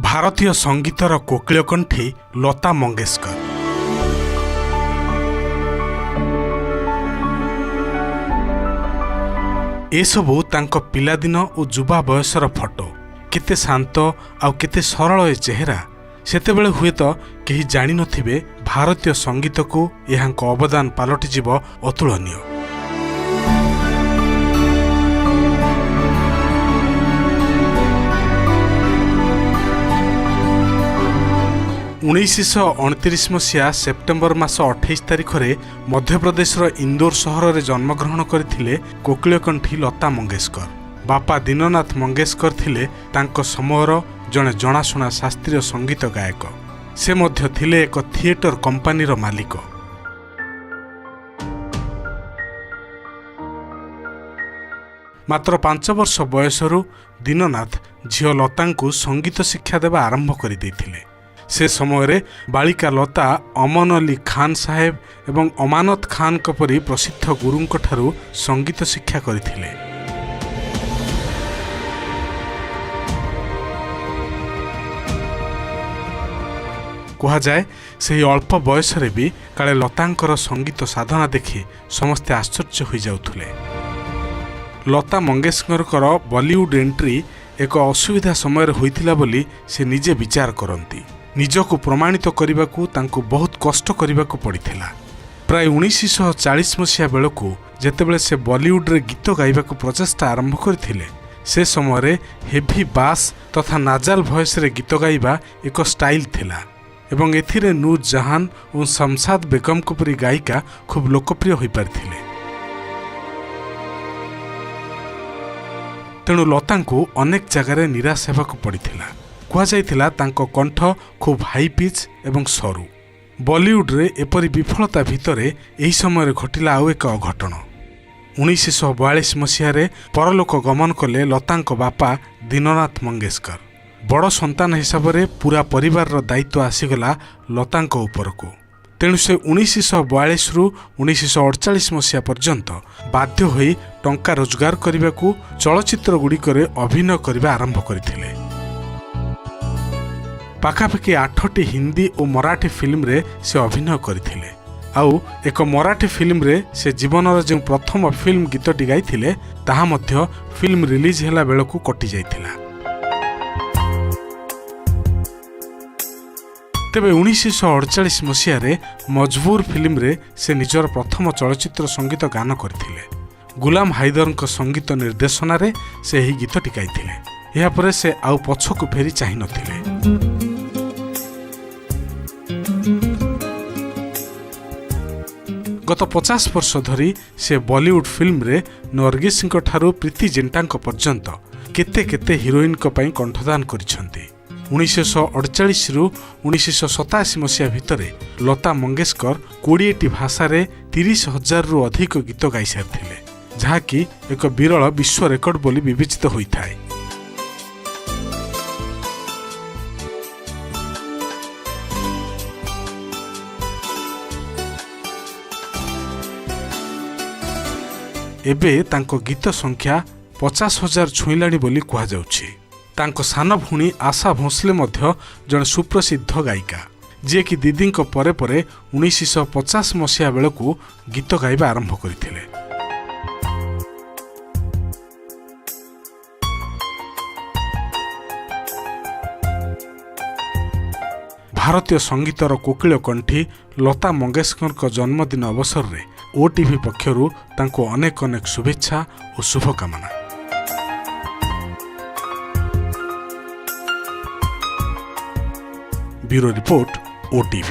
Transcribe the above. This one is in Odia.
ଭାରତୀୟ ସଙ୍ଗୀତର କୋକିଳକଣ୍ଠୀ ଲତା ମଙ୍ଗେଶକର। ଏସବୁ ତାଙ୍କ ପିଲାଦିନ ଓ ଯୁବା ବୟସର ଫଟୋ। କେତେ ଶାନ୍ତ ଆଉ କେତେ ସରଳ ଏ ଚେହେରା। ସେତେବେଳେ ହୁଏତ କେହି ଜାଣିନଥିବେ, ଭାରତୀୟ ସଙ୍ଗୀତକୁ ଏହାଙ୍କ ଅବଦାନ ପାଲଟିଯିବ ଅତୁଳନୀୟ। 1929 ମସିହା ସେପ୍ଟେମ୍ବର ମାସ 28 ତାରିଖରେ ମଧ୍ୟପ୍ରଦେଶର ଇନ୍ଦୋର ସହରରେ ଜନ୍ମଗ୍ରହଣ କରିଥିଲେ କୋକିଳକଣ୍ଠୀ ଲତା ମଙ୍ଗେଶକର। ବାପା ଦୀନନାଥ ମଙ୍ଗେଶକର ଥିଲେ ତାଙ୍କ ସମୟର ଜଣେ ଜଣାଶୁଣା ଶାସ୍ତ୍ରୀୟ ସଙ୍ଗୀତ ଗାୟକ। ସେ ମଧ୍ୟ ଥିଲେ ଏକ ଥିଏଟର କମ୍ପାନୀର ମାଲିକ। ମାତ୍ର 5 ବର୍ଷ ବୟସରୁ ଦୀନନାଥ ଝିଅ ଲତାଙ୍କୁ ସଙ୍ଗୀତ ଶିକ୍ଷା ଦେବା ଆରମ୍ଭ କରିଦେଇଥିଲେ। ସେ ସମୟରେ ବାଳିକା ଲତା ଅମନ ଅଲି ଖାନ୍ ସାହେବ ଏବଂ ଅମାନତ ଖାନଙ୍କ ପରି ପ୍ରସିଦ୍ଧ ଗୁରୁଙ୍କଠାରୁ ସଙ୍ଗୀତ ଶିକ୍ଷା କରିଥିଲେ। କୁହାଯାଏ, ସେହି ଅଳ୍ପ ବୟସରେ ବି କାଳେ ଲତାଙ୍କର ସଙ୍ଗୀତ ସାଧନା ଦେଖି ସମସ୍ତେ ଆଶ୍ଚର୍ଯ୍ୟ ହୋଇଯାଉଥିଲେ। ଲତା ମଙ୍ଗେଶକରଙ୍କର ବଲିଉଡ୍ ଏଣ୍ଟ୍ରି ଏକ ଅସୁବିଧା ସମୟରେ ହୋଇଥିଲା ବୋଲି ସେ ନିଜେ ବିଚାର କରନ୍ତି। ନିଜକୁ ପ୍ରମାଣିତ କରିବାକୁ ତାଙ୍କୁ ବହୁତ କଷ୍ଟ କରିବାକୁ ପଡ଼ିଥିଲା। ପ୍ରାୟ 1940 ମସିହା ବେଳକୁ ଯେତେବେଳେ ସେ ବଲିଉଡ୍ରେ ଗୀତ ଗାଇବାକୁ ପ୍ରଚେଷ୍ଟା ଆରମ୍ଭ କରିଥିଲେ, ସେ ସମୟରେ ହେଭି ବାସ୍ ତଥା ନାଜାଲ ଭଏସ୍ରେ ଗୀତ ଗାଇବା ଏକ ଷ୍ଟାଇଲ୍ ଥିଲା ଏବଂ ଏଥିରେ ନୁର ଜାହାନ ଓ ଶମସାଦ ବେଗମଙ୍କ ପରି ଗାୟିକା ଖୁବ୍ ଲୋକପ୍ରିୟ ହୋଇପାରିଥିଲେ। ତେଣୁ ଲତାଙ୍କୁ ଅନେକ ଜାଗାରେ ନିରାଶ ହେବାକୁ ପଡ଼ିଥିଲା। କୁହାଯାଇଥିଲା, ତାଙ୍କ କଣ୍ଠ ଖୁବ୍ ହାଇ ପିଚ୍ ଏବଂ ସରୁ। ବଲିଉଡ୍ରେ ଏପରି ବିଫଳତା ଭିତରେ ଏହି ସମୟରେ ଘଟିଲା ଆଉ ଏକ ଅଘଟଣ। 1942 ମସିହାରେ ପରଲୋକ ଗମନ କଲେ ଲତାଙ୍କ ବାପା ଦୀନନାଥ ମଙ୍ଗେଶକର। ବଡ଼ ସନ୍ତାନ ହିସାବରେ ପୁରା ପରିବାରର ଦାୟିତ୍ୱ ଆସିଗଲା ଲତାଙ୍କ ଉପରକୁ। ତେଣୁ ସେ 1942ରୁ 1948 ମସିହା ପର୍ଯ୍ୟନ୍ତ ବାଧ୍ୟ ହୋଇ ଟଙ୍କା ରୋଜଗାର କରିବାକୁ ଚଳଚ୍ଚିତ୍ରଗୁଡ଼ିକରେ ଅଭିନୟ କରିବା ଆରମ୍ଭ କରିଥିଲେ। ପାଖାପାଖି ଆଠଟି ହିନ୍ଦୀ ଓ ମରାଠୀ ଫିଲ୍ମରେ ସେ ଅଭିନୟ କରିଥିଲେ। ଆଉ ଏକ ମରାଠୀ ଫିଲ୍ମରେ ସେ ଜୀବନର ଯେଉଁ ପ୍ରଥମ ଫିଲ୍ମ ଗୀତଟି ଗାଇଥିଲେ, ତାହା ମଧ୍ୟ ଫିଲ୍ମ ରିଲିଜ୍ ହେଲା ବେଳକୁ କଟିଯାଇଥିଲା। ତେବେ 1948 ମସିହାରେ ମଜବୁର ଫିଲ୍ମରେ ସେ ନିଜର ପ୍ରଥମ ଚଳଚ୍ଚିତ୍ର ସଙ୍ଗୀତ ଗାନ କରିଥିଲେ। ଗୁଲାମ ହାଇଦରଙ୍କ ସଙ୍ଗୀତ ନିର୍ଦ୍ଦେଶନାରେ ସେ ଏହି ଗୀତଟି ଗାଇଥିଲେ। ଏହାପରେ ସେ ଆଉ ପଛକୁ ଫେରି ଚାହିଁନଥିଲେ। ଗତ 50 ବର୍ଷ ଧରି ସେ ବଲିଉଡ୍ ଫିଲ୍ମରେ ନର୍ଗିସଙ୍କ ଠାରୁ ପ୍ରୀତି ଜିଣ୍ଟାଙ୍କ ପର୍ଯ୍ୟନ୍ତ କେତେ କେତେ ହିରୋଇନଙ୍କ ପାଇଁ କଣ୍ଠଦାନ କରିଛନ୍ତି। 1948ରୁ 1987 ମସିହା ଭିତରେ ଲତା ମଙ୍ଗେଶକର 20ଟି ଭାଷାରେ 30,000ରୁ ଅଧିକ ଗୀତ ଗାଇସାରିଥିଲେ, ଯାହାକି ଏକ ବିରଳ ବିଶ୍ୱ ରେକର୍ଡ ବୋଲି ବିବେଚିତ ହୋଇଥାଏ। ଏବେ ତାଙ୍କ ଗୀତ ସଂଖ୍ୟା 50,000 ଛୁଇଁଲାଣି ବୋଲି କୁହାଯାଉଛି। ତାଙ୍କ ସାନ ଭଉଣୀ ଆଶା ଭୋଁସଲେ ମଧ୍ୟ ଜଣେ ସୁପ୍ରସିଦ୍ଧ ଗାୟିକା, ଯିଏକି ଦିଦିଙ୍କ ପରେ ପରେ 1950 ମସିହା ବେଳକୁ ଗୀତ ଗାଇବା ଆରମ୍ଭ କରିଥିଲେ। ଭାରତୀୟ ସଙ୍ଗୀତର କୋକିଳ କଣ୍ଠୀ ଲତା ମଙ୍ଗେଶକରଙ୍କ ଜନ୍ମଦିନ ଅବସରରେ ଓଟିଭି ପକ୍ଷରୁ ତାଙ୍କୁ ଅନେକ ଅନେକ ଶୁଭେଚ୍ଛା ଓ ଶୁଭକାମନା। Bureau report, OTV.